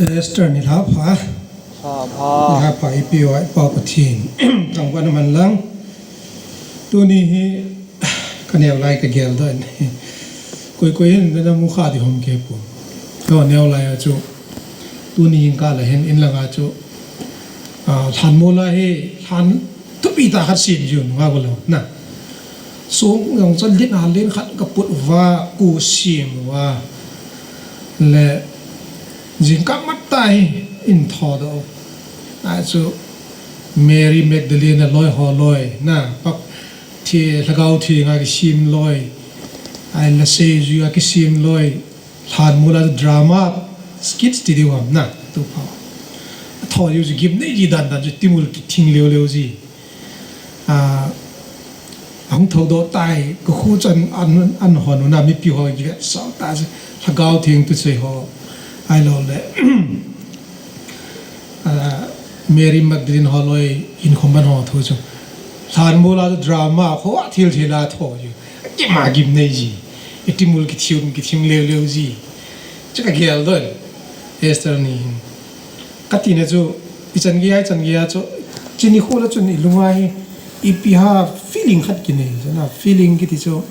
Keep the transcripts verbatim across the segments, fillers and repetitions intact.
Esther nilhah pha. Nilhah pha ipi uva Pa Pathen thangvahna man lang. Tuni hi kaneo lai kagel doh in. Koi koi hin namu kha ding ham kihepon. Kaneo lai a chu tuni hin kala hin in langa chu, ah, lhanmol a hi lhan thupi tah khat sem jiu nunga golou na. Song jong chu len a len khat kaput uva, kasem uva. Le jingkah matah in thodoh. Achu Mary Magdalene loi ho loi na, Pathen Lhagao Theng a kisem loi. Ahile seijui a kisem loi. Lhanmol a drama skits ti diu ham na, tu pha. Tho diu chu gimnei ji dan dan chu timul kithing leu leu ji. Ah, ahung thodoh tai, kakhu chan an, an hon u na mipi ho kivetsah tah chu. Lhagao Theng thusei ho. Ahilou le. Ah, Mary Magdalene ho loi in khom ban ho thu chu. Lhanmol a drama kho a thil thil a tho ji. Kima gimnei ji. Itimul kithim, kithim leu leu ji. Chu kagel doh in. Esther ni hin. Katina chu, ichan gei a, ichan gei a chu, chuni kho la chun ilunga hi, ipi ham feeling khat kinei, chuna feeling kiti chu,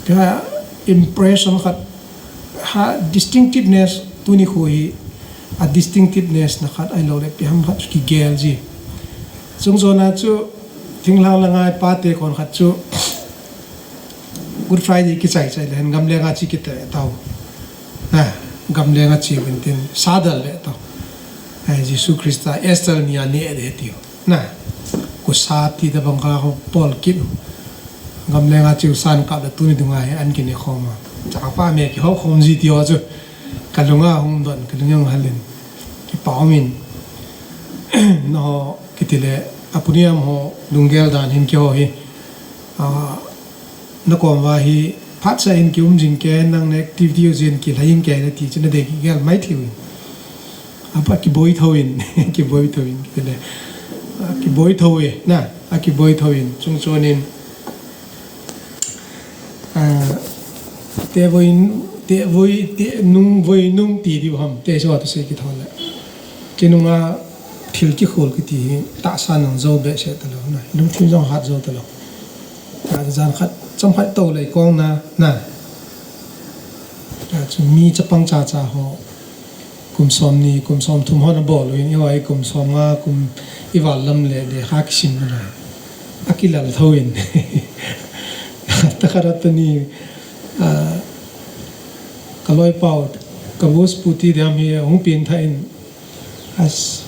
ipi ham impression khat, ha distinctiveness, tuni kho hi, a distinctiveness na khat ahilou le, ipi ham khat kigel ji. Chungchon a chu, thinglhang langa pate kon khat chu, Good Friday kichai chai le hin gamleng a che kit tau. Na, gamleng a che uvin tin, sa dal le tau. Ai, Jesu Christa, Esther ni a neh de tiu. Na, kusa ti tabang kha ho pol kit u. Gamleng a che u san kap le tuni dunga hi an kineh khom a. Chapa me kihou khom ji tiu chu. Kalunga hung don, kalung jong hal in. Kipa um in. Nangho, kiti le, apu niam ho, lunggel dan hin kihou hi. Ah, nakom uva hi, phatsah in kium jing kei, nang na activity u jin kilhai jing kei nati chu nadei kigel mai thei uvin. Apa kiboi thou in, kiboi thou in, kiti le. Ah, kiboi thou e, na, akiboi thou in, chungchon in. Ah, te voi, te voi, te nung voi nung ti diu ham, te so atu sei kithou le. Kinunga thil kikhol kiti hi tahsa nang jou behseh talou na. Lungthim jong hat jou talou. Ajan khat, chomkhat tou lei kong na, na. Achu mi chapang chacha ho. Kum som ni, kum som thum ho nabol uvin, iho hi kum som nga, kum ival lam le, le kha kisim na lai. Akilal thou in. Takhat a tuni, ah, kaloi pau, ka boss pu ti diam hi, hung pin tha in, As,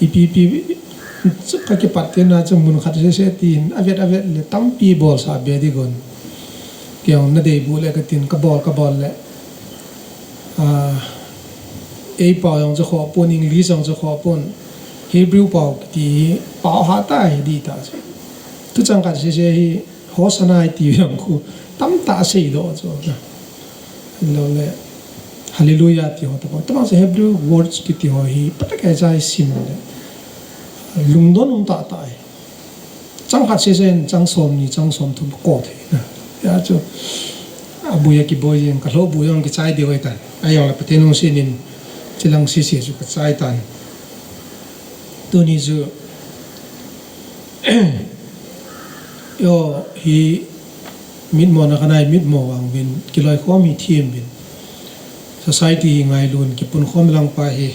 ipi, ipi, chu kakipat tina chu mun khat sese tin, avet, avet le tampi bolsa be di gon. Kei jong nadei bu le katin kabol, kabol le. Ah, ei pau jong chu khoh pon, English jong chu khoh pon, Hebrew pau ti pau ha ta hi di ta chu. Tu chang khat sese hi, Hosanna ti jong khu tamtah seidoh chu na. Lou le, Hallelujah ti ho tabang. Tabang chu Hebrew words kiti ho hi, phatecha isim le. Lungdon um tahtah e. Chang khat sese in, chang som ni, chang som thum ko thei na. Hia chu, aboi a kiboi jing, kalhoh boi jong kichai diu ahitan. Ahijong le Pathen lungset in, chilang sese chu kachai tan. Tuni chu, Eiho hi mitmo na kanai mitmo vang uvin, kiloikhom hi them uvin. Society hi ngailun, kipunkhom lang pa hi,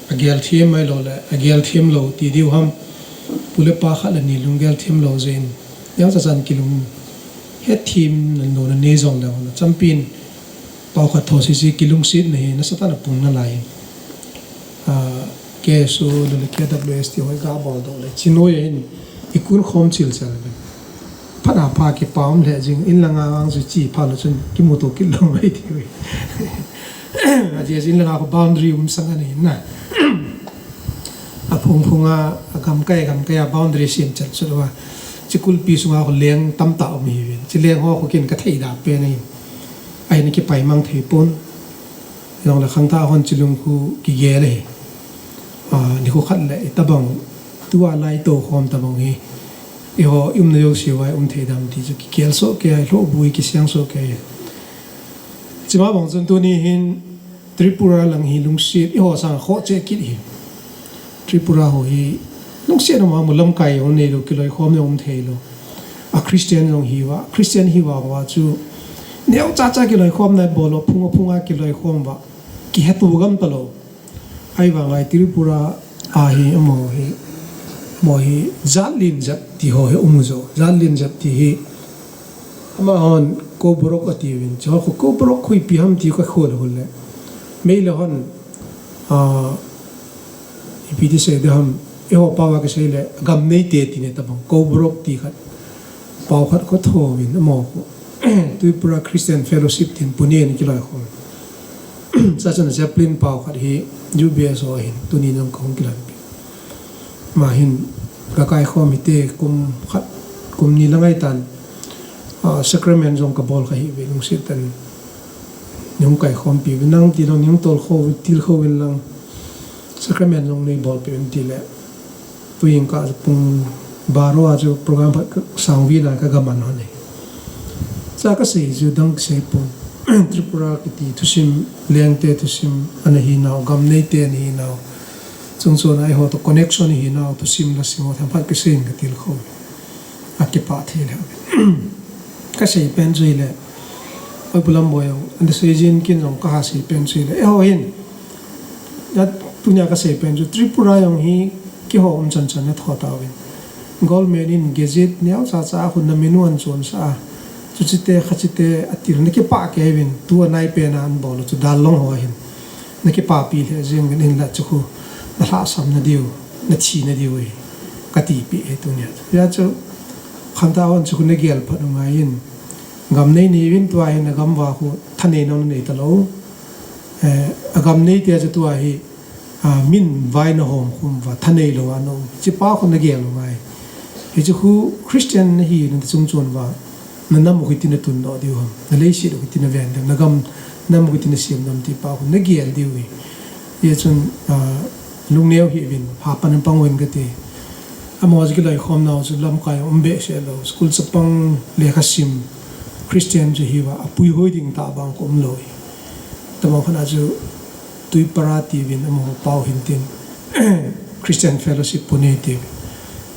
agel them ahilou le, agel them lou ti diu ham, pu le pa khat le ni lunggel them lou jeh in, jang chachan kilung, hethem na lou na nei jong le, na champion, Pau khat thou sese kilungsetna hi nasatah in apung nalai. Ah, K S O le K W S ti ho hi gabol doh le. Chinoi a hin ikun khom chil chel le. Phat a pha kipa um le jing in langa vang chu chi pha le chun kimuto kit lou mai ti ve. Ajeh chu in langa khu boundary um sang ani na. Aphung phung a, agamkai, agamkai a boundary sem chel chel uva. Chi kulpi sunga khu leng tamtah um hi uvin. Chi leng ho khu kin kathei da pen ahi. Ahin kipai mang thei pon. Jong le khangthah hon chilung khu kigel ahi. Ah, nikho khat le itabang tua lai tou khom tabang hi. Eiho i umna jouse uva i um thei dam ti chu kigel soh kei, lhoh boi kiseng soh kei. Chima bang chun tuni hin Tripura lang hi lungset, eiho sang khoh cheh kit hi. Tripura ho hi lungset ama mu lamkai jong neilou, kiloikhom jong um theilou. A Christian jong hiuva, Christian hiuva hoa chu neocha cha kiloikhomna bol u, phung a phung a kiloikhom uva, kihetto gam talou. Ahivanga Tripura a hi amaho hi, amaho hi jat len jat ti ho hi um u jo, jat len jat ti hi. Amahon Koborok atiuvin, chuho Koborok khu ipi ham ti kakhol hol le. Meilhei hon, ah, ipi ti sei ding ham, eiho pao a kisei le, gam neite tina tabang, Koborok ti khat. Pao khat khu thouvin, amaho khu Tripura Christian Fellowship tin Pune a kiloikhom. Chuchun Chaplain pao khat hi U B S ho ahin, tuni jong kahung kilanpi. Ama hin kakaikhom hite, kum khat, kum ni lang ahitan, ah, sacrament jong kabol kha hiuve, lungset tah in neihung kaikhompi uve, nang tilou neihung tolkho, tilkhouvin lang, sacrament jong neibolpeh un tile. Tuin ka pung baro a chu program khat ka, sangvin a ka gaman hon e. Cha kasei chu dang seipon. Tripura kiti thusim, lengte thusim ana hinau, gam neite ana hinau, chungchon a eiho toh connection hinau thusim la sim ho themkhat kiseiyin katilkhou. Akipah thei lheh. Kasei pen chu hile, oi Pu Lamboi jong ana seijin, ken jong kaha sei pen chu hile, eiho hin, tunia kasei pen chu Tripura jong hi keiho umchan chan natho tauvin. Government in gazette neocha cha a khu naminu ana chonsah a, chuchite khachite atil, nakipah kei uvin, tua naipen a ana bol u chu Darlong ho hin nakipapi lheh jeng uvin, hinla chu khu nalhahsamna diu, nathina diu hi katipeh e tunia. Hijeh chun khangthah hon chu khu nagel phat u ngaiyin, gam nei nei uvin, tua hin agam uva khu thaneina nanei talou. Eh, agam neite chu tua hi, ah, min vai nahom khum uva, thanei lou a naum, hichepa khu nagel u ngai. Hiche khu Christian nahi na chungchon uva, nanam u hiti natundoh diu ham, naleiset u hiti naven diu ham, nagam nam u hiti nasem diu ham tipa khu nagel diu hi. Hijeh chun, ah, lungneo hih uvin, hapan pang uvin kati. Amaho chu kiloikhomnau chu lamkai um behseh lou, school chapang, lekha sim, Christian chu hiuva, apuihoi ding tah bang khu umlou hi. Tabang khat a chu Tuipara tiuvin amaho pao hin tin, Christian Fellowship Pune tiuvin.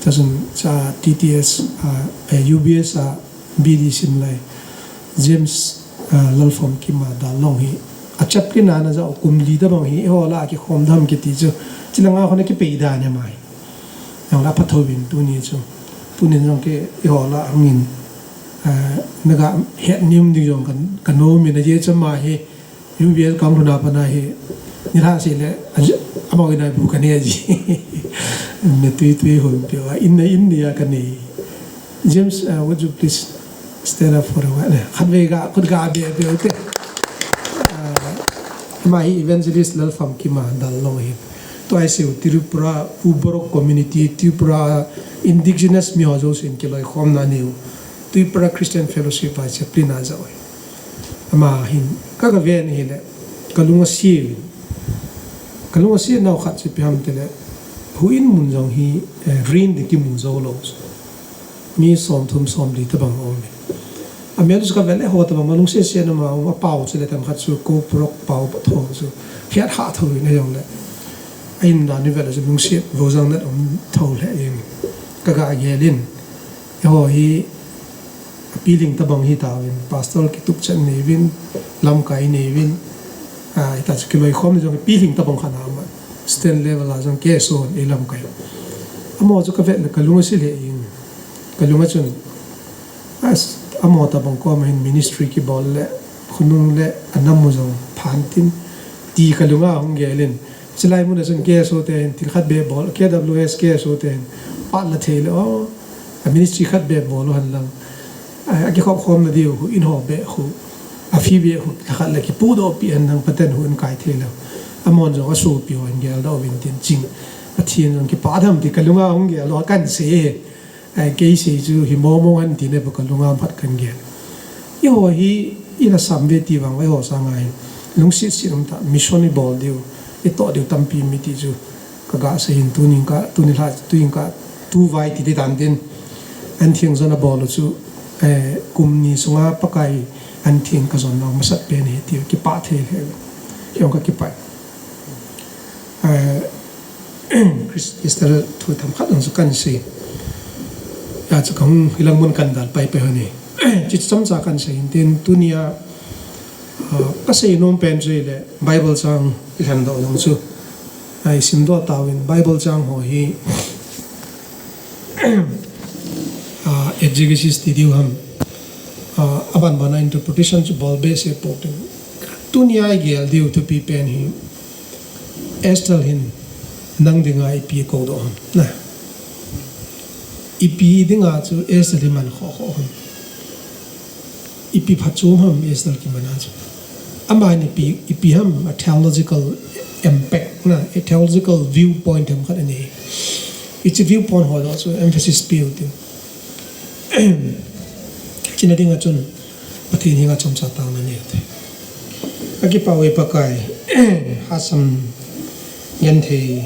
Chuchun cha T T S, ah, eh, U B S a B D sim lai James, ah, Lalfamkim a Darlong hi a chaplain a ana jao, kum li tabang hi eiho lah a kikhom dam kiti chu, chilanga khu ana kipei dan e ama hi. Jong la phathouvin tuni chu, tunin jong kei eiho lah a hungin, ah, naga het nim ding jong ka, kanom in, ajeh chu ama hi U B S kahung lhun a pat a hi, nilhah seh le, amaho in a bu kanei aji. Natui tui hon peh uva, in na in ni a kanei. James, uh, would you please stand up for a while? Khatvei ga, khut ga be be u te. Uh, ama hi Evangelist Lalfamkim a Darlong hi. Tua hi seiyu Tripura, Pu Borok community, Tripura indigenous miho jousen kiloikhomna neiyu Tuipara Christian Fellowship a chaplain a jao hi. Ama hin, ka, kaven hile, kalung ase uvin. Kalung asenau khat chu ipi ham tile, houin mun jong hi, eh, rent a kimu joulou. Mi somthum somli tabang aum e. Amel chu kavet le ho tabang ma lungset set nama um, apao chu le themkhat chu Koborok pao tho chu. Hiat ha tho in ajongle. A in dan ivet le chu lungset vo jang nat um tho le in. Kaga gel in. Eiho hi, apiling tabang hitauvin, pastor kitup chan neiyuvin, lamkai neiyuvin, ah, hita chu kiloikhom jong apiling tabang khat aum a, state level a jong K S O hon eilamkai. Amaho chu kavet le kalung ase lheh in, kalung a chun, as, amaho tabang koma hin ministry kibol le, khonung le anam u jong phan tin, ti kalunga hung gel in, chulai mun a chun K S O te hin thil khat beh bol, K W S K S O te hin pat la thei le, oh, a ministry khat beh bol u hen lang. A, akikhop khomna diu khu, in ho beh khu, a fee beh khu, la khat la kipudoh pi hen lang, paten houin kai thei le. Amahon jong asopi ho hin geldoh uvin tin ching. Pathen jong kipah dam ti kalunga hung gel lou, kan sei e. Ai, kei sei chu hi momo hen ti ne, pa kalunga phat kan gel. Eiho hi, i lhasam ve ti vang, eiho sanga hin lungset set um tah, mission ibol diu, itoh diu tampi um e ti chu kaga sei in, tunin ka, tuni lha, tuin ka, tu vai ti di dan din, an theng jon abol u chu, eh, kum ni sunga Pakai an theng kajon nau masat pen ahi ti kipah thei lheh. Kei jong kakipah. Eh, Chris Esther thu themkhat jong chu kahin sei. Hijeh chun kahung hilang mun kahin dal paipai hon. Hiche chomcha kahin sei in tin tunia, ah, kasei nom pen chu ahile Bible chang ilhen doh jong chu. Ahin simdoh tauvin Bible chang ho hi ah, exegesis ti diu ham, ah, aban bana interpretation chu bol behseh pouvin. Tunia igel diu thupi pen hi, Esther hin nang dinga ipi akou doh ham, na. Ipi dinga chu Esther hi man khoh khoh ham. Ipi phatchom ham Esther kiman a chu. Aman ipi, ipi ham a theological impact na, a theological viewpoint ham khat anei. Hiche viewpoint ho jong chu emphasis pe u tin. Hiche na dinga chun Pathen henga chomcha taona nei u te. Kakipah uve Pakai, hahsat genthei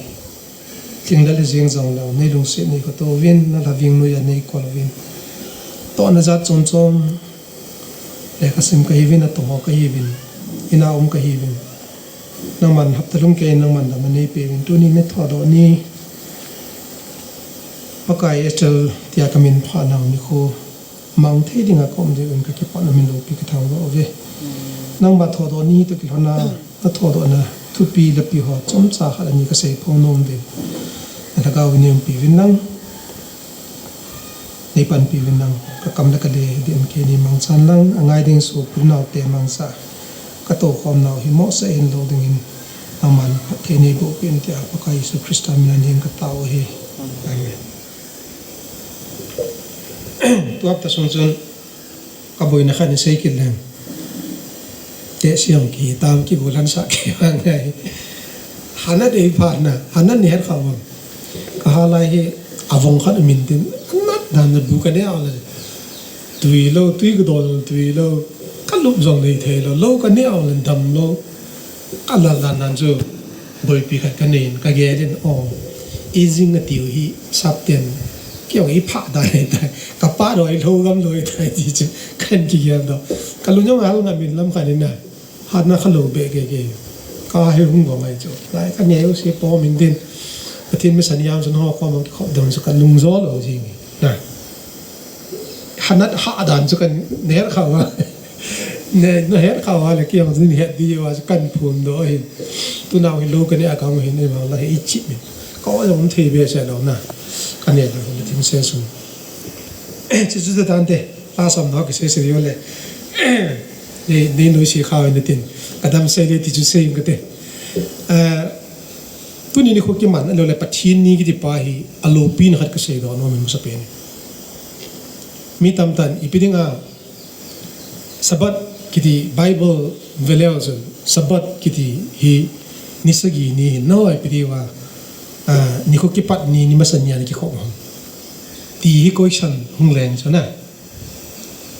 Thinglel hijeng jongleh, nei lungset nei khoto uvin, na lhaving noiya nei kol uvin. Tohna jat chom chom, lekha sim kahiuvin, natong ho kahiuvin, ina um kahiuvin. Nangman hapta lhung keiyin nangman damna neipeuvin, tuni ni thodoh ni. Pakai Esther tia kamin phat nau nikho mang thei dinga ka um diuvin kakipah, namin loupi kathangvah uve. Nangma thodoh ni toh kilhonna, nathodohna thupi lapi ho chomcha khat ani kasei phong nom uvin. Nalhagao in neiumpi uvin lang, neipanpi uvin lang, kakam le kale din keini mangchan lang, angai ding sopi naote mangcha, katoukhom nau hi mohseh hinlou dingin, nangman phatthei neiboh peh in tia Pakai Jesu Christa mina hin katao ahi. Amen. Tu hapta sung chun kaboina khat in sei kit leng. Tehse jong kitam kigollhan sah kei vang ngai. Hannah dei phat na, Hannah nei het kha uvem? Kaha lai hi avong khat um intin, Hannah dan na bu kaneh le. Tui lou, tui kadol tui lou. Kalup jong nei thei lou, lou kaneh le dam lou. Kalal dan dan chu. Boipi khat kanei in, kagel in, o, aging atiu hi, sapten, kei jong iphah dan ahitai, kapah lou, ilou gam lou ahitai, ti chu, kahin kigel doh. Kalung jong ahal ngam in lam khat in a, hatna khalou beh gege. Kahi hung gong ahi chu. Lai kanei u se pom in din. Pathen mission jam chun ho koma kikhop ding chu kalung jo lou jing in. Na. Hannah hah dan chu kahin het kha uva. Nei, nahet kha uva le kei jong chu neihet diu va chu kahin phondoh ahin. Tunao hi lou kaneh a kahung hin eimang la hi ichim in. Ka-o jong um thei behseh lou na. Kaneh lou le tin se sung. Chuchu chu tante. Lhasam doh kisei sei diu le. Nei, nei noise kha uve natin. Kadam sei le ti chu sei inge kate. Eh, tuni nikho kiman a lou le Pathen ni kiti pa hi alopina khat kasei doh nom in masapen in. Mi tamtah in ipi dinga Sabbath kiti Bible veleu chun Sabbath kiti hi ni sagi ni hi nahoi ipi diuva, ah, nikho kipat ni, ni masa ni a nakikhop ham ti hi question hung leng chu na.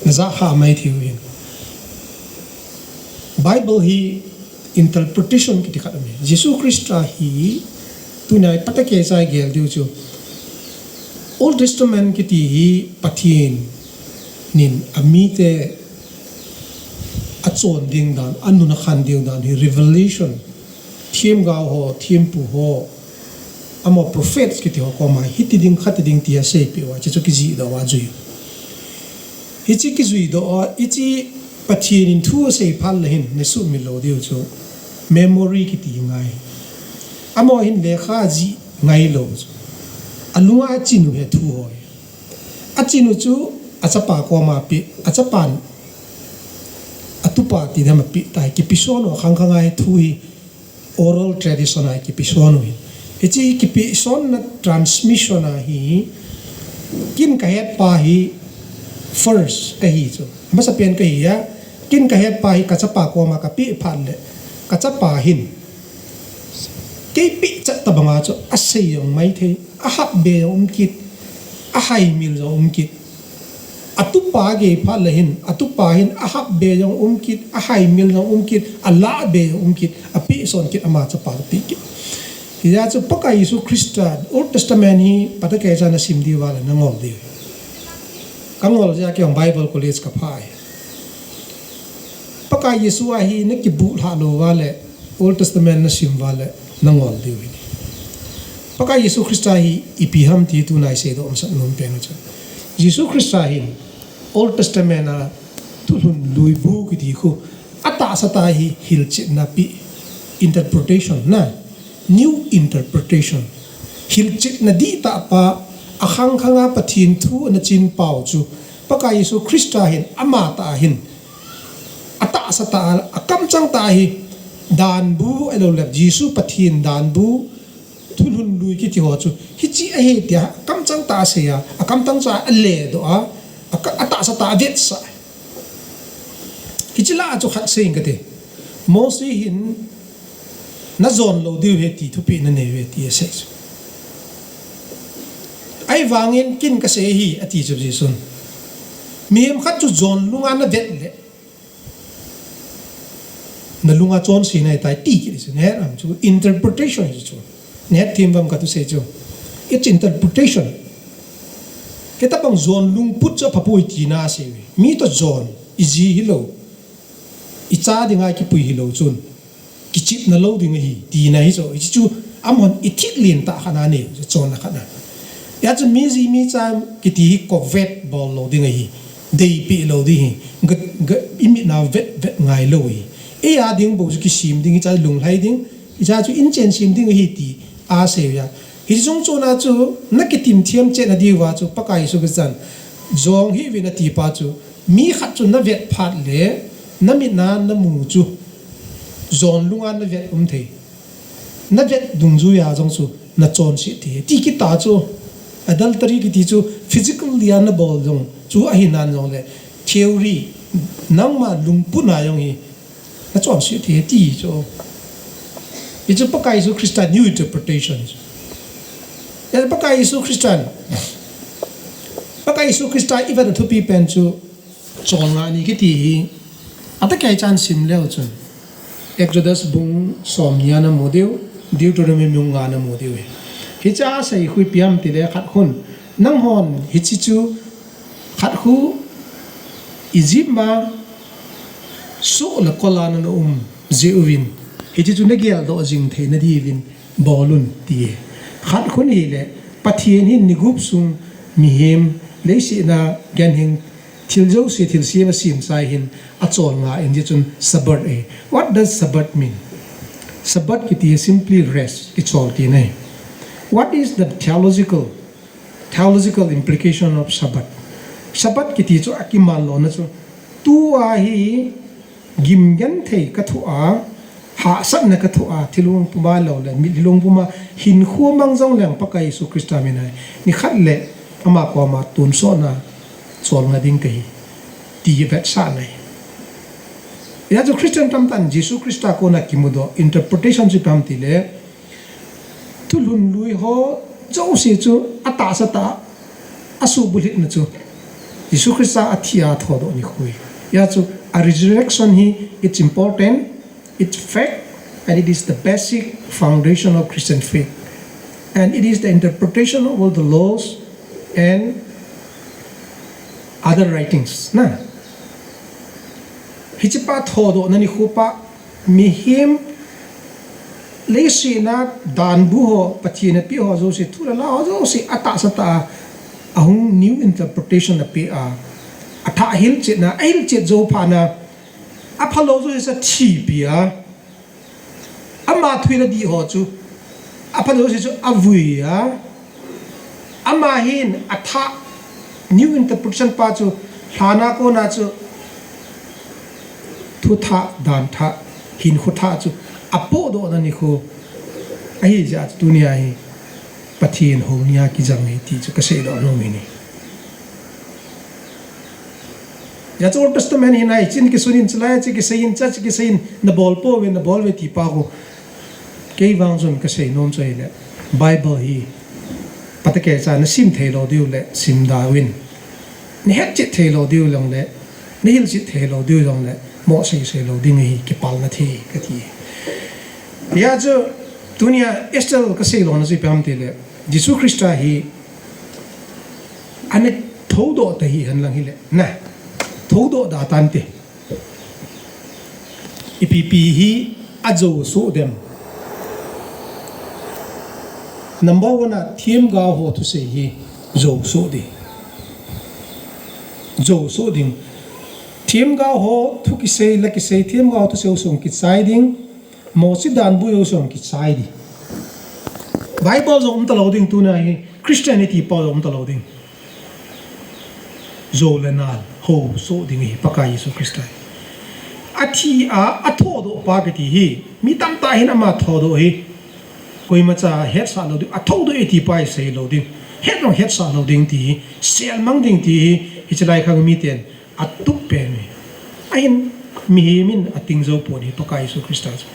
Najah kha mai thei u hin. Bible hi interpretation kiti khat aum e. Jesu Christa hi tunai pata keicha igel diu chu Old Testament kiti hi Pathen in amite achon ding dan, anun akhan ding dan hi revelation. Themgao ho, thempu ho, amaho prophets kiti ho koma hiti ding, khati ding tia seipeh uva, hiche chu kijihdoh uva ajui. Hiche kijui doh a, hiche Pathen in thu asei phat le hin, nasuhmil lou diu chu memory kiti ngai. Amaho hin lekha jih ngai lou chu. Alunga achin u hi thu hoi. Achin u chu achapa koma pe, achapan atupa ti dam ape tai, kipeson u khang khang a hi thu hi oral tradition a kipeson u hi. Hiche kipesonna transmission a hi, kin kahet pa hi first kahi chu. Masapen kahi a, kin kahet pa hi kachapa koma kapeh phat le, kachapa hin kei pehchet tabanga chu asei jong maithei, ahapbe jong um kit, ahaimil jong um kit. Atupa gei phat le hin, atupa hin ahapbe jong um kit, ahaimil jong um kit, alahbe jong um kit, apehson kit, ama chapa chu apeh kit. Hijeh chun Pakai Jesu Christa Old Testament hi pata keicha nasim diuva le nangol diu. Kangol jeh a kei jong Bible College kaphah e. Pakai Jesu a hi nakibuh lhah lou uva le, Old Testament na sim uva le na ngol diu ahi. Pakai Jesu Christa hi ipi ham ti tuna i seidoh masat nom pen u chu, Jesu Christa hin Old Testament a thulhun lui bu kiti khu atahsa tah hi hilchetna pi, interpretation na, new interpretation, hilchetna dihtah pa, akhang khang a Pathen thu ana chin pau chu Pakai Jesu Christa hin ama tah hin atahsa tah a, akamchang tah hi dan bu, ahilou le Jesu Pathen dan bu, thulhun lui kiti ho chu hichi ahi tia akamchang tah a asei a, akamchang tah a aledoh a, aka-, atahsa tah a avetsah. Hichi lah a chu khat sei inge kati. Mose hin na jon lou diu ahi ti thupeh na nei uve ti asei chu. Ahivangin ken kasei ahi ati chu Jesun. Mihem khat chu jon lung a na vet le na lung a chonse nahi tai ti kiti chu. Nahet am chu interpretation hi chu. Nahet them uvam kati sei chu. It's interpretation. Hitabang jon lungput chu aphapoi tina asei uve. Mi toh jon, iji hilou, icha dinga kipui hilou chun kichepna lou ding ahi tina hi chu. Hichu amahon i thik lentah khat a anei u chu, chonna khat a. Hia chu mi ji mi cha kiti hi covet bol lou ding ahi. Deipeh lou ding ahi. Ga, ga, i mit na vet, vet ngai lou ahi. Eia ding bou chu kisem ding, hicha lunglhai ding, hicha chu inchen sem ding ahi ti asei uva. Hichung chon a chu na kitim thiam chetna diuva chu Pakai Jesu Christan jong hih uvin ati pa chu, mi khat chu na vet phat le na mit na na mu chu jon lung a na vet um thei. Na vet dungjuia jong chu na chonse thei ti kita chu. Adultery kiti chu physically a na bol jong chu ahi nan jong le, theory, nangma lungput na jong hi na chonse thei ti chu. Hichu Pakai Jesu Christa new interpretation chu. Hia Pakai Jesu Christan, Pakai Jesu Christa i vet a thupi pen chu cholngah ni kiti hi, atahkei chan sim leu chun Exodus bung somni a na mu diu, Deuteronomy bung nga a na mu diu ahi. Hicha asei khu ipi ham tile, khat khun, nanghon hichi chu khat khu Egypt a soh le kol a na um jeh uvin, hichi chu na geldoh jing theina diuvin bol un ti. Khat khun hile, Pathen hin ni gup sung mihem, leiset a ganhing, thil jouse, thilse a semsa hin acholngah in, hichun Sabbath ahi. What does Sabbath mean? Sabbath kiti hi simply rest, kichol tina ahi. What is the theological, theological implication of Sabbath? Sabbath kiti chu akiman lona chu, tua hi gim genthei ka thoh a, hahsatna ka thoh a, thilong puma lou le, mitlhi long puma hinkho mang jong leng Pakai Jesu Christa min a, nikhat le ama koma tonsot a cholngah ding kahi, ti vetsahna ahi. Hia chu Christian tamtah in Jesu Christa kona kimudoh interpretation chu ipi ham tile, thulhun lui ho jouse chu atahsa tah a asuhbulhitna chu Jesu Christa athi a thodoh nikho ahi. Hia chu a resurrection hi, it's important, it's fact, and it is the basic foundation of Christian faith. And it is the interpretation of all the laws and other writings. Na, hichi pa thodohna nikho pa, mihem leiset a dan bu ho, Pathen in apeh ho jouse, thu le la ho jouse, atahsa tah a, ahung new interpretation apeh a, athah hilchetna, ahilchet jou phat a, aphalou jouse chu athipi a, ama thu le la dih ho chu, aphalou jouse chu avui a, ama hin athah, new interpretation pa chu, lhan a kona chu, thu thah, dan thah, hinkho thah chu apohdohna nikho ahi jeh a chu tunia hi Pathen houni a kijang ahi ti chu kaseidoh nom ahi. Hia chu Old Testament hin ahi, hichun kisun in, chulai a chu kisei in, chuche chu kisei in, nabol pouve, nabol uve ti pa khu. Kei vang chun kasei nom chu ahile, Bible hi patah kei cha nasim thei lou diu le simda uvin, nahetchet thei lou diu jong le, nahilchet thei lou diu jong le, mohsei sei lou ding ahi, kipalna thei kati. Hia chu tunia Esther kasei lona chu ipi ham tile, Jesu Christa hi ana thoudoh ta hihen lang hile, na, thoudoh da tante. Ipi pi hi ajo soh dem? Number one a themgao ho thusei hi jo soh ding. Jo soh ding. Themgao ho thu kisei, la kisei, themgao ho thusei ho sung kichai ding. Mosi danbu ho sung kichai ding. Bible jong um talou ding, tuna hi Christianity pa jong um talou ding. Jo le nal ho soh ding hi Pakai Jesu Christa hi. Athi a, athodoh pa kiti hi, mi tamtah hin ama thodoh hi koimacha hetsah lou ding, athodoh e ti pa hi sei lou ding, het jong hetsah lou ding ti hi, selmang ding ti hi, hiche lai khang miten atup pen hi. Ahin, mihem in ating jou pon hi Pakai Jesu Christa chu.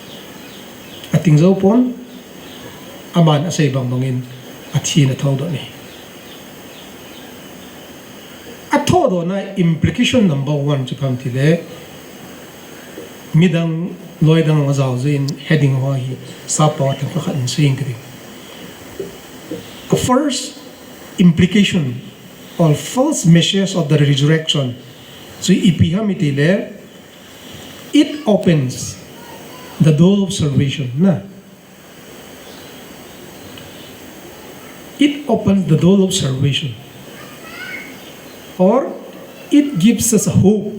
Ating jou pon, aman asei bangbang in athin athodoh ahi. Athodohna implication number one chu ipi ham itile, midang, loidang ajao jeh in heading ho hi sap a teng khat in sei inge kati. The first implication or false message of the resurrection chu ipi ham itile, it opens the door of salvation, na. It opens the door of salvation. Or it gives us a hope,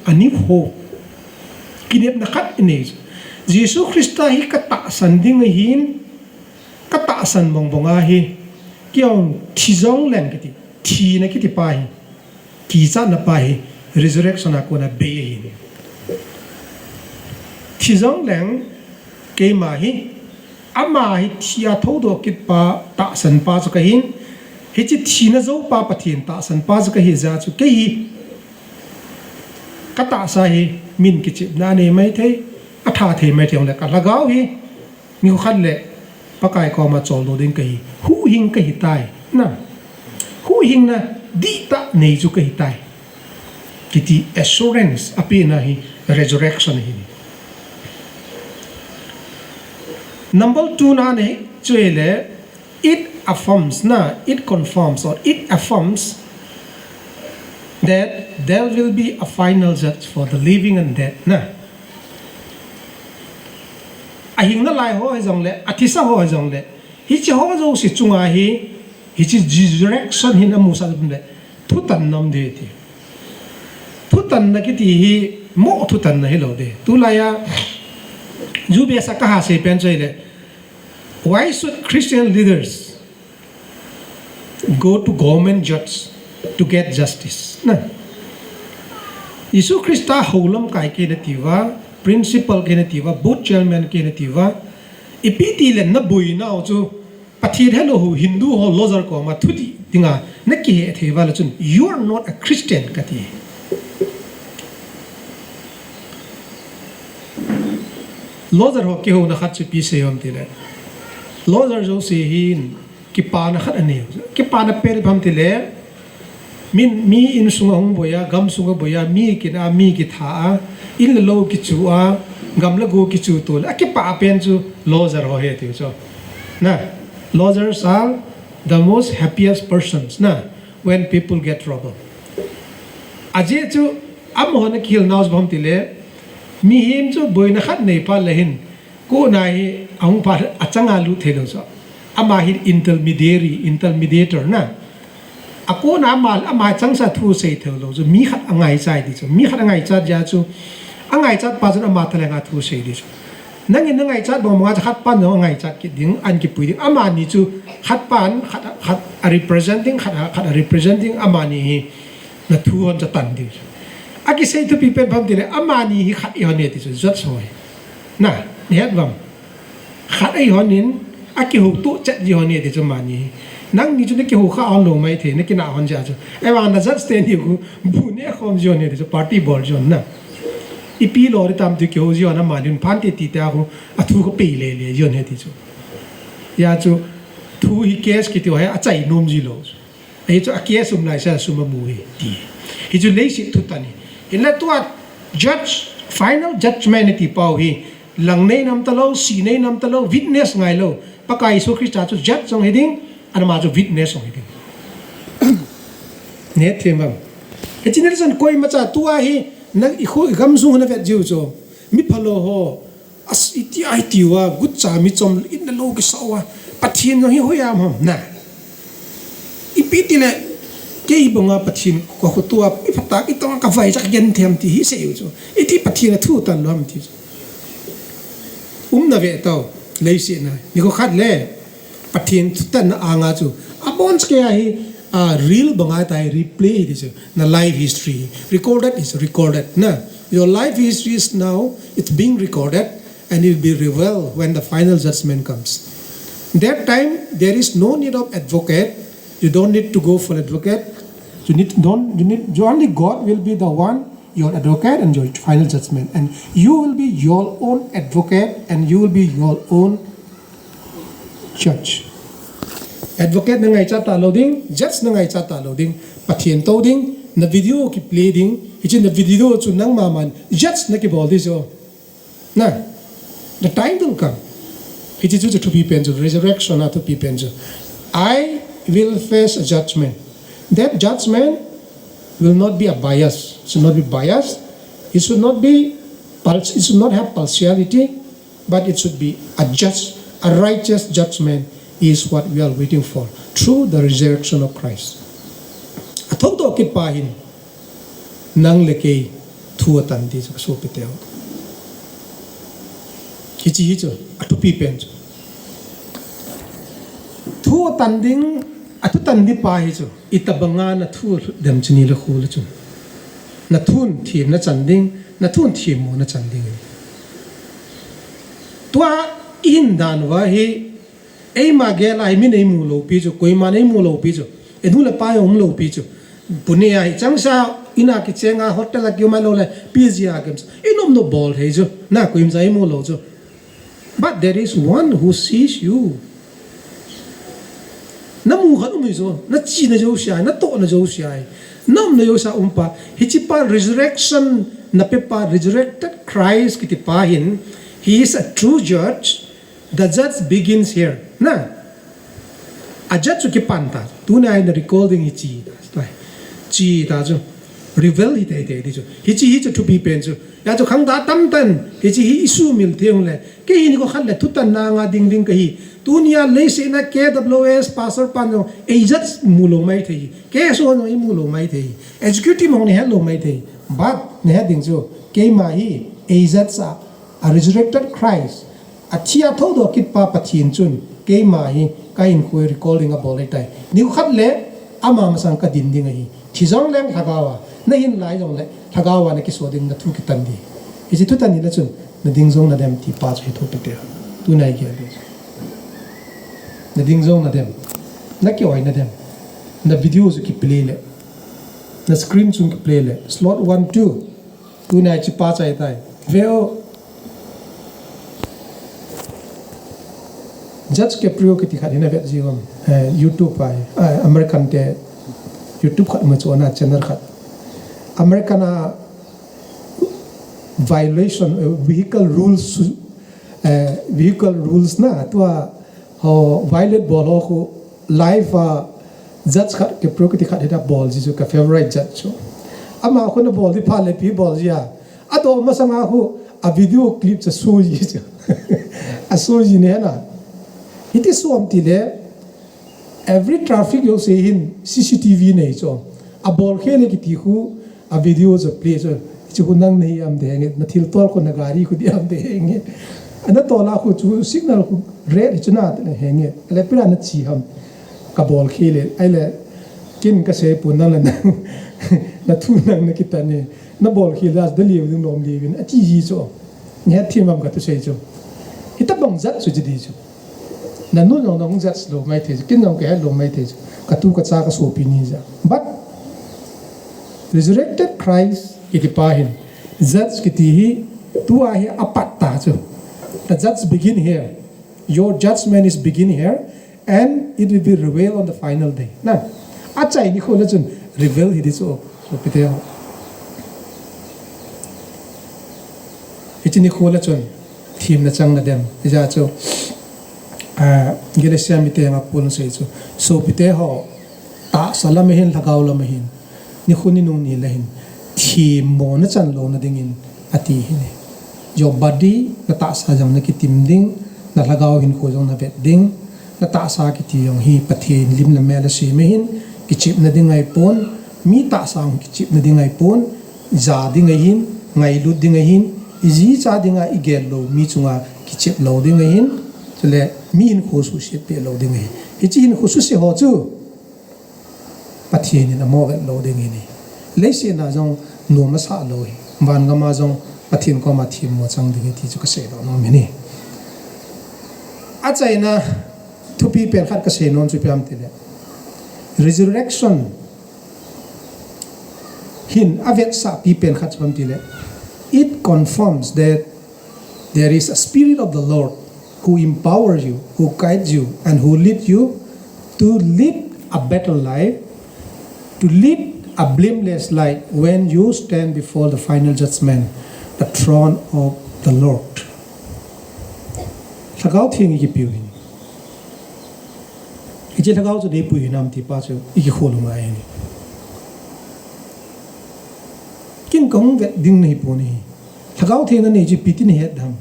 a new hope. Kinepna khat inei. Jesu Christa hi katahsan ding ahin, katahsan bangbang ahi, keiho thi jongleng kiti, thina kiti pa hi, kichatna pa hi, resurrection a kona bei ahi. Thi jongleng keima hi, ama hi thi a thodoh kit pa, tahsan pa chu kahin, hiche thina jou pa Pathen tahsan pa chu kahi jeh chun, kei hi katahsa hi min kichepna anei maithei, atha thei maithei jongle kalhagao hi nikho khat le Pakai koma choldo ding kahi, huhhing kahitai, na. Huhhingna dihtah nei chu kahitai, kiti assurance apehna hi resurrection ahi. Number two na nei chu ahile, it affirms, na, it confirms or it affirms that there will be a final judge for the living and dead, na. Ahing nalai ho hijongle, athisa ho hijongle, hiche ho jouse chunga hi, hiche resurrection hin amusah le thutanna um ding ahi ti. Thutanna kiti hi moh thutanna hilou ding. Tulai a U B S a kaha sei pen chu ahile, why should Christian leaders go to government judge to get justice, na? Jesu Christa hou lamkai kei nati uva, principal kei nati uva, board chairman kei nati uva, ipi tile naboinau chu Pathen helou ho, Hindu ho, Lodger koma thudih dinga nakihe thei uva le chun, you are not a Christian, kati. Lodger ho kihouna khat chu ipi sei ham itile, Lodger jouse hin kipana khat anei. Kipana pen ipi ham itile, min, mi insunga hung boi a, gamsunga boi a, mi kina a, mi kitha a, in le lou kichu a, gam le go kichu to le, akipah pen chu Lodger ho ahi tiu chu. Na, Lodgers are the most happiest persons, na, when people get trouble. Ajeh chu, amahon akihilnau chu ipi ham itile, mihem chu boina khat nei phat le hin, kona hi ahung phat achanga lut theilou chu. Ama hi intermediary, intermediator, na. Akona ama, ama changseh a thu sei theilou chu, mi khat angaichat ding chu. Mi khat angaichat jeh chu, angaichat pa chun ama thalhenga thu sei ding chu. Nangin nangaichat bangbanga chu khat pan jong angaichat kit ding, ahin kipui ding. Amani chu khat pan, khat, khat a represent ding, khat, khat a represent ding, amani hi nathu hon chu atan ding chu. Akisei thupi pen ipi ham itile, amani hi khat ihon e ti chu, judge ho hi. Na, nahet uvam? Khat ihon in, akihoutoh chet ji hon e ti chu amani hi. Nangni chu nakihou kha hon lou maithei, nakinah hon jeh chu. Ahivang na judge teni khu, bu nekhom ji hon e ti chu, party bol ji hon, na. Ipi lou ding tam ti kihou ji hon, amani hun phante ti tia khu, athu khu pei lele ji hon e ti chu. Hijeh chu, thu hi case kiti ho hi achai nom ji lou. Hichu a case um laisea sum amu ahi ti. Hichu leiset thutan ahi. Hinla tua judge, final judgment iti pau hi, lang nei nam talou, si nei nam talou, witness ngailou. Pakai Jesu Christa chu judge jong hiding, ama chu witness jong hiding. Nahet them uvem? Hiche nilsan koimacha tua hi, nang i khu i gamsung hon navet jiu chu. Mi phalou ho, As iti ai tiu a, gut cha mi chom in na lo kisa uva. Pathen jong hi hoi am ham na. Ipi ti le, kei banga Pathen ka khoto a, i phatah a, i tong a ka vai cha ka gen them ti hi sei u chu. Iti Pathen a thu tan lou ham ti chu. Um na ve tau, leiset na. Nikho khat le, Pathen thutanna anga chu. Abon chke a hi, a, reel banga tai replay hi ti chu. Na life history. Recorded is recorded. Na. Your life history is now, it's being recorded and it will be revealed when the final judgment comes. That time, there is no need of advocate. You don't need to go for advocate. You need, don't, you need, you only God will be the one, your advocate and your final judgment. And you will be your own advocate and you will be your own judge. Advocate na ngaicha talou ding, judge na ngaicha talou ding, Pathen tou ding, na video kiplay ding, hiche na video chu nangma man judge na kibol ding chu. Na, the time will come. Hiche chu chu thupi pen chu, resurrection a thupi pen chu. I will face a judgment. That judgment will not be a bias. It should not be biased. It should not be pul-, it should not have partiality. But it should be a just, a righteous judgment is what we are waiting for through the resurrection of Christ. A thoudoh kit pa hin, nang le kei thu atan ding chu ka sopi teu. Hiche hi chu, a thupi pen chu. Thu atan ding, a thutan ding pa hi chu, itobanga na thu dem chu ni le khu le chu. Na thun thim na chan ding, na thun thim mo na chan ding. Tua i hin dan uva hi, eima gel a hi min eimu lou pi chu, koiman eimu lou pi chu, enu le pa jong um lou pi chu. Pune a hi chang sa, in a kicheng a, hotel a kium a lou le, P G a kem chu. I nom nom bol thei chu, na koima cha eimu lou chu. But there is one who sees you. Na mu khat um hi chu, na china jouse a, na tohna jouse a, na umna jouse a um pa. Hiche pa resurrection na pe pa, resurrected Christ kiti pa hin, he is a true judge. The judge begins here. Na. A judge chu kipan ta. Tuna in the recording hi chi ta. Chi ta chu. Reveal hi tei tei ti chu. Hiche hi chu thupi pen chu. Hia chu khangthah tamtah in, hiche hi i sumil thei u le. Kei hi nikho khat le thutanna anga ding ding kahi. Tunia leiset a K W S pastor pan jong, ei judge mu lou mai thei. K S O jong ei mu lou mai thei. Executive jong nei het lou mai thei. But nei het ding chu, keima hi, ei judge a, a resurrected Christ. A thi a thoudoh kit pa Pathen chun, keima hi, ka hinkho hi recording a bol ahitai. Nikho khat le, ama masang ka din ding ahi. Thi jong leng lhagao a, na hin lai jong le, lhagao a na kiso ding na thu kitan ding. Hiche thutan hi le chun, na ding jong na dem ti pa chu hi thupi te. Tuna i gel ding. Na ding jong na dem. Na ki-oi na dem. Na video chu kiplay le. Na screen chu kiplay le. Slot one, two. Tuna hiche pa chai tai. Ve o. Judge Caprio kiti khat hi na vet ji uvam. Eh, YouTube a hi. Eh, American te YouTube khat ma chu ana channel khat. American a violation, eh, vehicle rules, eh, vehicle rules na tua ho violate bol ho khu live a judge khat Caprio kiti khat hi da bol ji chu ka favorite judge chu. Ama khu na bol di pha le pi bol ji a. A do masanga khu a video clip chu a show ji chu. A show ji ne na. Hiti som ti le every traffic jouse hin C C T V nei chu. A bol khel le kiti khu a video chu play chu. Chu khu nang nahi am de nge, na thil tol khu na gari khu di am de nge. Ana tol a khu chu signal khu red chu na te henge. Le pira na chi ham. Ka bol khel le, ahile, kin ka sei pon nang le nang, na thu nang na kitan e, na bol khel le, da liu ding lom liu in, ati ji chu. Ni het thim am ka tu sei chu. Hitabang judge chu ji di chu. Na nu jong na hung judge lou mai thei chu, kin jong ka het lou mai thei chu. Ka tu ka cha ka sopi ni ja. But resurrected Christ kiti pa hin, judge kiti hi, tua hi apat ta chu. The judge begin here. Your judgment is begin here. And it will be revealed on the final day. Na, achai nikho le chun reveal hi di chu, sopi te ho. Hiche nikho le chun thimna chang na dem. Hijeh chun, ah, Galatia mite anga Paul in asei chu, sopi te ho, tahsa lam a hin, lhagao lam a hin, nikho ni nung ni le hin, thim mo na chan lou na dingin, ati hi ni. Your body, na tahsa jong na kitim ding, na lhagao hinkho jong na vet ding, na tahsa kiti jong hi Pathen lim le mel a sem ahin, kichepna ding ahipon, mi tahsa hung kichepna ding ahipon, ja ding ahin, ngailut ding ahin, iji icha dinga igel lou mi chunga kichep lou ding ahin, chule mi hinkho suhset peh lou ding ahi. Hiche hinkho suse ho chu Pathen in amo vet lou ding ahi. Leiset a jong nom asah lou ahi. Van gam a jong Pathen koma themmo chang ding ahi ti chu kasei doh nom ahi. Achaina thupi pen khat kasei nom chu ipi ham itile, resurrection hin avetsahpi pen khat chu ipi ham itile, it confirms that there is a spirit of the Lord who empower you, who guides you, and who lead you to live a better life, to live a blameless life when you stand before the final judgment, the throne of the Lord. Lhagao Theng ikipiu hin. Hiche lhagao chu neipui hinam ti pa chu ikikholna ngai ahi. Ken kahung vet ding nahi poi. Lhagao Theng nanei chu ipi ti nahet dem.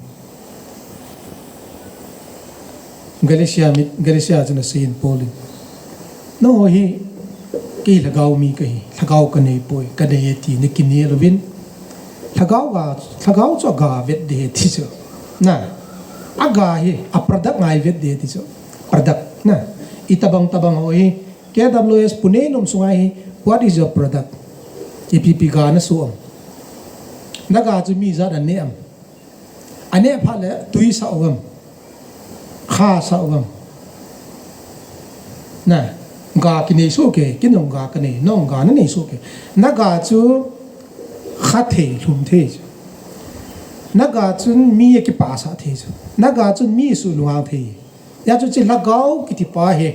Galatia mi, Galatia chun asei in Paul in, nangho hi kei lhagao mi kahi, lhagao kanei poi, kanei e ti nakine louvin. Lhagao ga, lhagao chu aga vet ding ahi ti chu. Na, aga hi a product ngai vet ding ahi ti chu. Product, na. Itobang tobang ho hi, K W S Pune nom sunga hi, what is your product? Ipi ipi ga nasoh am? Naga chu mi ijat aneh am? Aneh phat le tui sah uvem? Kha sah uvem? Na, ga kinei soh kei, ken jong ga kanei, nang ga nanei soh kei. Naga chu kha thei, lhum thei chu. Naga chun mi akipasah thei chu. Naga chun mi asuh lunghang thei. Hijeh chun hiche lhagao kiti pa hi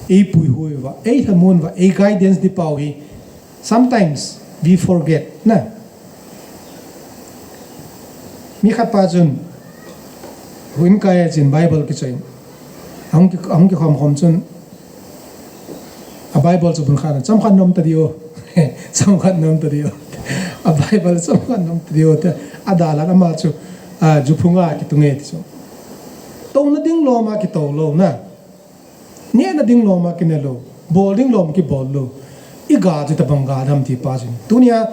eipuihui uva, eilhamon uva, ei guidance ding pa hi sometimes we forget, na. Mi khat pa chun, houin kai a chun Bible kichoi in, ahung ki, ahung kikhom khom chun, a Bible chu bung khat a, chomkhat nom tadiu, chomkhat nom tadiu, a Bible chomkhat nom tadiu, tia dalhan, ama chu, a, ju phunga kitung e ti chu. Touna ding lom a kitou lou, na. Nehna ding lom a kine lou, bol ding lom kibol lou. Iga chu itobang ga dem ti pa chun. Tunia,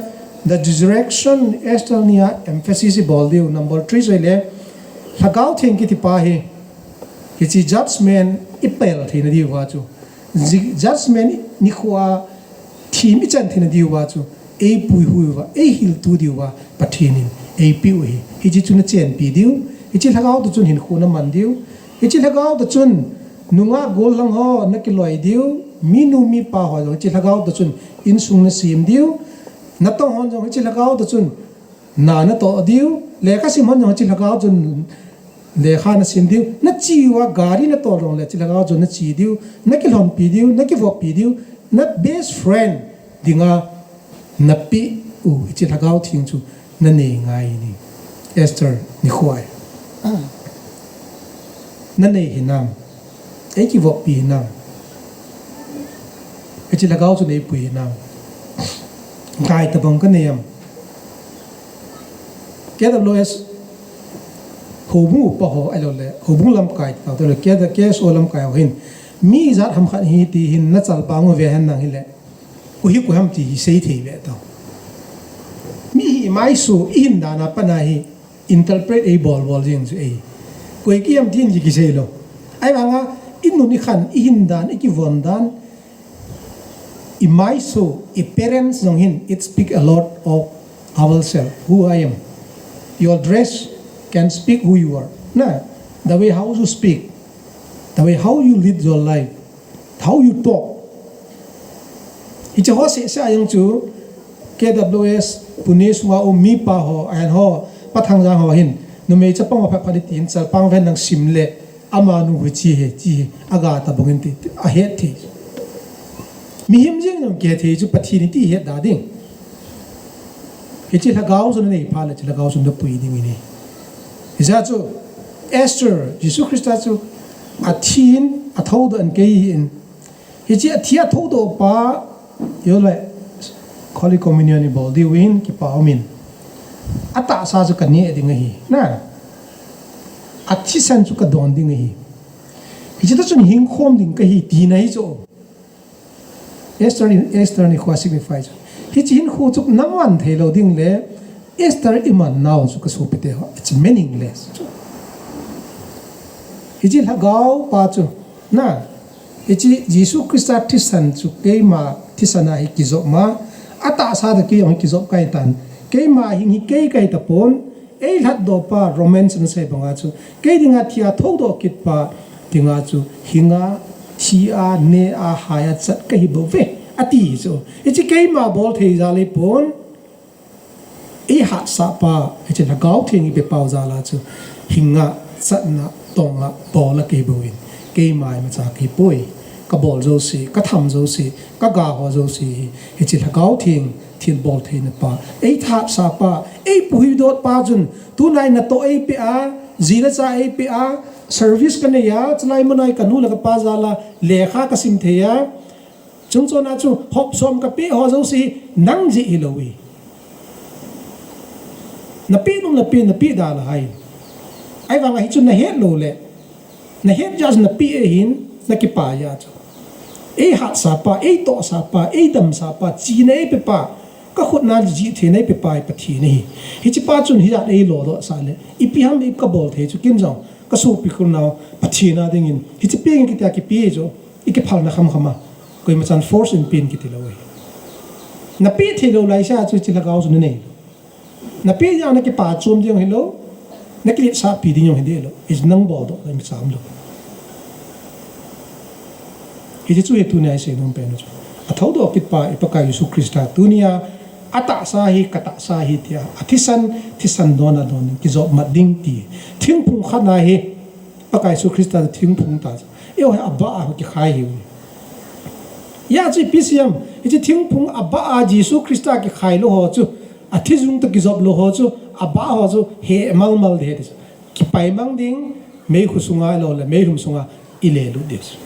the resurrection, Esther nia emphasis ibol diu, number three chu ahile, Lhagao Theng kiti pa hi, hiche judgment ipel theina diuva chu. Ji-, judgment nikho a thim ichan theina diuva chu. Eipuihui uva, eihiltu diuva, Pathen in eipeh u ahi. Hiche chu nachenpi diu, hiche lhagao toh chun hinkho naman diu, hiche lhagao toh chun nungah gollhang ho nakiloi diu, minu mipa ho jong hiche lhagao toh chun insung nasem diu, natong hon jong hiche lhagao toh chun na natoh diu, lekha sim hon jong hiche lhagao chun lekha nasim diu, nache uva gari natol jongle hiche lhagao chun nache diu, nakilhonpi diu, nakivoppi diu, na best friend dinga napeh u, hiche Lhagao Theng chu nanei ngai ahi. Esther nikho a. Nanei hinam? Eikivoppi hinam? Hiche Lhagao chu neipui hinam? Ngai tobang kanei am? K W S houbung upa ho, ahilouleh houbung lamkai tau, ahilouleh K S O lamkai ho hin, mi ijat ham khat hi ti hin nachalpang uve hen nang hileh, koi hi koi ham ti hi seithei ve tau. Mi hi imaiso, ihin dan a pat a hi interpret eibol bol jeng chu ahi. Koi koi ham ti hin ki, kisei lou. Ahivanga inun ikhan, ihin dan, ikivon dan, imaiso, i appearance jong hin, it speak a lot of ourselves, who I am. Your dress can speak who you are. Na, the way how you speak, the way how you lead your life, how you talk. Hiche ho seh seh a jong chu K W S Pune sunga um mipa ho, ahin ho, Pa Thangjang ho hin, numei chapang ho phat phat in tin, chalpang ven nang sim le, amanu hiche hi, hiche hi, aga tobang in ti, ahet thei. Mihem jeng jong kihethei chu Pathen in ti het da ding. Hiche Lhagao chu nanei phat le, hiche Lhagao chu napui ding ahi. Hijeh chun, Esther, Jesu Christa chu athin, athoudoh in kei hin, hiche athi athoudoh pa, ahilouleh, Holy Communion ibol diu hin, kipa umin. Atahsa chu kaneh ding ahi. Na. Athisan chu kadon ding ahi. Hiche tah chun hingkhom ding kahi tina hi chu. Esther in, Esther nikho a signify chu. Hiche hinkho chu naman thei lou ding le, Esther iman nau chu kasopite ho. It's meaningless. Hiche lhagao pa chu. Na. Hiche Jesu Christa thisan chu keima thisan a hi kijop ma. Atahsa tah kei jong hi kijop kahi tan. Keima hing hi kei kahi tapon. Eilhatdoh pa Romans in asei banga chu, kei dinga thi a thoudoh kit pa dinga chu, hinga, thi a, neh a, hai a chat kahi bouve, ati chu. Hiche keima bol thei jal ahipon, eihatsah pa, hiche Lhagao Theng ipe pau jal a chu, hinga, chatna, tonga, bol a kahi bouvin, keima imacha kahi poi. Kabol jouse, katham jouse, kaga ho jouse hi, hiche Lhagao Theng, thilbol theina pa, eithatsah pa, eipuihuidot pa chun, tunai natoh eipeh a, ji le cha eipeh a, service kanei a, chulai mun a hi kanu le kapa jal a, lekha kasim thei a, chungchon a chu hop som kapeh ho jouse hi, nang jeh hilou hi. Napeh nom napeh, napeh da lahai. Ahivang a hichu nahet lou le, nahet jeh a chu napeh ahin, nakipa jeh a chu. Eihatsah pa, eitohsah pa, eidamsah pa, chena eipe pa, kakhutna jih theina eipe pa hi Pathen ahi. Hiche pa chun hijat eilodoh sah le, ipi ham kabol thei chu ken jong, kasopi khonau, Pathen a dingin, hiche peng in kiti a kipe chu, ikiphalna khamkham a, koima chan force in pen kiti lou ahi. Napeh thei lou laise a chu hiche lhagao chu nanei lou. Napeh jeh a nakipa chom ding hilou, nakiletsahpi ding jong hideh lou. Hichu nang boldoh le imacha umlou. Hiche chu hi tunia isei nom pen u chu. Athoudoh kit pa i Pakai Jesu Christa tunia atahsa hi, katahsa hi tia, athisan, thisan don a don ding, kijop mat ding ti. Thingphung khat na hi, Pakai Jesu Christa thingphung tah chu. Eiho hi abah a kikhai hiu. Hijeh a chu ipi seiyem, hiche thingphung abah a Jesu Christa kikhai lou ho chu, athi jung toh kijop lou ho chu, abah ho chu, he malmal ding ahi ti chu. Kipai mang ding, meikhu sunga lou le, meilhum sunga ilelut ding chu.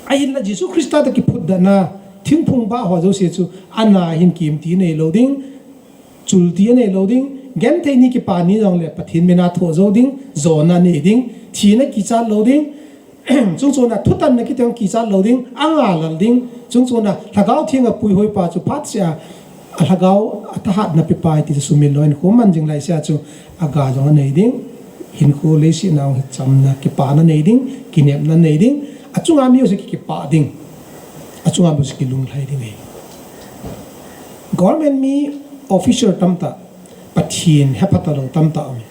Ahinla Jesu Christa toh kiphutdetna, thingphung bah ho jouse chu, ana hin kimti neilou ding, chulti aneilou ding, genthei ni kipa ni jongle Pathen min a thoh jou ding, jona nei ding, thina kichat lou ding, chungchon a thutanna kiti jong kichat lou ding, anga lal ding, chungchon a Lhagao Theng a puihoi pa chu phat sea, a Lhagao a thahatna pe pa hi ti chu sumil lou in, hinkho man jing laise a chu aga jong anei ding, hinkho leiset a hichamna, kipana nei ding, kinepna nei ding, achunga mi jouse ki, kipah ding, achunga mi jouse kilunglhai ding ahi. Government mi officer tamtah, Pathen hepha talou tamtah aume.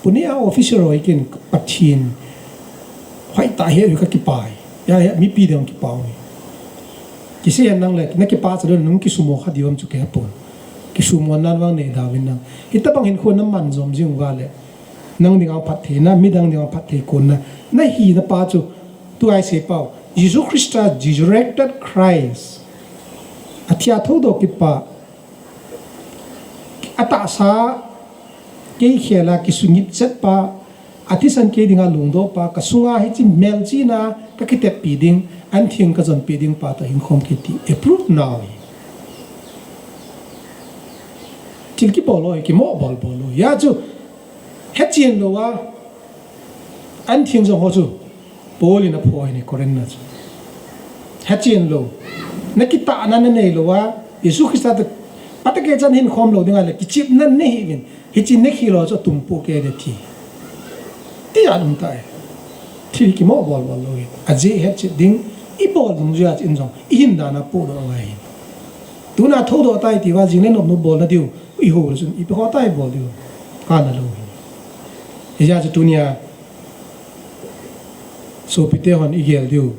Pune a officer ho hi ken Pathen hoitah hi kakipa hi. Hia, hia, mipi ding kipa hi. Kisei hen nang le, nakipah chalou nung kisumo kha diu ham chu kahepon. Kisumo nan vang nei dauvin nang. Hitobang hinkho naman jom jing uva le, nang dinga phattheina, midang dinga phatthei konna nahina pa chu, tua isei pau, Jesu Christa, Resurrected Christ, athi a thoudoh kit pa, atahsa kei khel a kisungit chet pa, athisan kei dinga lungdoh pa, kasunga hiche melchihna kakiteppi ding, antheng kajonpi ding pa toh hingkhom kit ti approve nau hi. Thil kibol lou hi, kimoh bolbol lou hi. Hia chu, hechen lou a, antheng jong ho chu, Paul in aphoh ahi Corinth na chu. Hechen lou, nakitahna nanei lou a, Jesu Christa toh, phatah kichat hinkhom lou dinga le, kichepna nahiuvin, hiche nakhel ho chu atumpoh kei ding ti. Ti a um tai. Thil kimoh bolbol lou hi. Ajeh hetchet ding, ibol dungjuia chu in jong, ihin dan a pohdoh angai hi. Tuna thoudoh tai tiuva, jing le nopnop bolna diu, ihou le chun, ipi ho tah ibol diu, kana lou hi. Hijeh a chu tunia, sopite hon igel diu,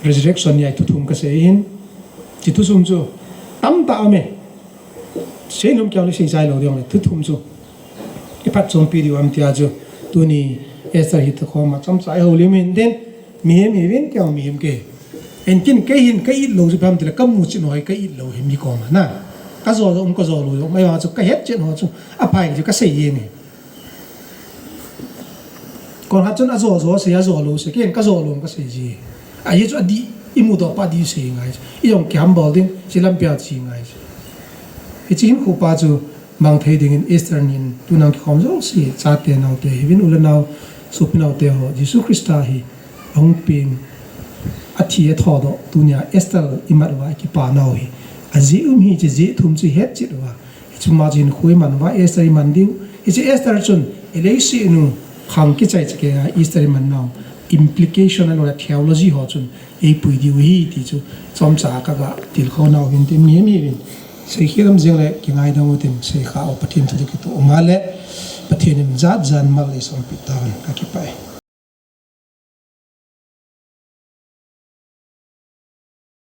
resurrection nia thuthum kasei hin, hiche thuthum chu, tamtah aume, seilhum keu le seichai lou ding le, thuthum chu, iphatchompi diu ham tia chu, tuni Esther hi toh khom a chomcha ihoulim hin tin, mihem hiuvin kei mihem kei. Engtin kei hin ka-it lou chu ipi ham tile kamuchet ho hi ka-it lou hi mi koma na. Kajo jo um, kajo lou jo um, ahivang chu kahetchet ho chu aphai chu kasei jeng e. Koi khat chun ajo jo sei, ajo lou sei, kei hin kajo lou um kasei ji. Ahi chu adih, imudoh pa dih sei ngai chu. Ijong kihambol ding, hiche lampia che ngai chu. Hiche hinkho pa chu mang thei dingin Easter nin tunang kikhom jouse, chate naote, hiuvin u le nao, sopi naote ho, Jesu Christa hi ahung peng, athi athodoh, tunia Easter imat uva ikipa nau hi ajeh um hi, hiche jeh thum chu ihet chet uva, hiche ma chu hinkho iman uva Easter iman diu. Hiche Easter chun ileiset nu khang kichai chakeng a Easter iman nau implication ahiloule theology ho chun eipui diu ahi ti chu chomcha kaga tilkhou nau hin tin, mihem hiuvin seikhel um jeng le kingaidam utin, seikha u Pathen thu toh kitoh um a le Pathen in jat jan mal eisonpeh tauvin, kakipah e.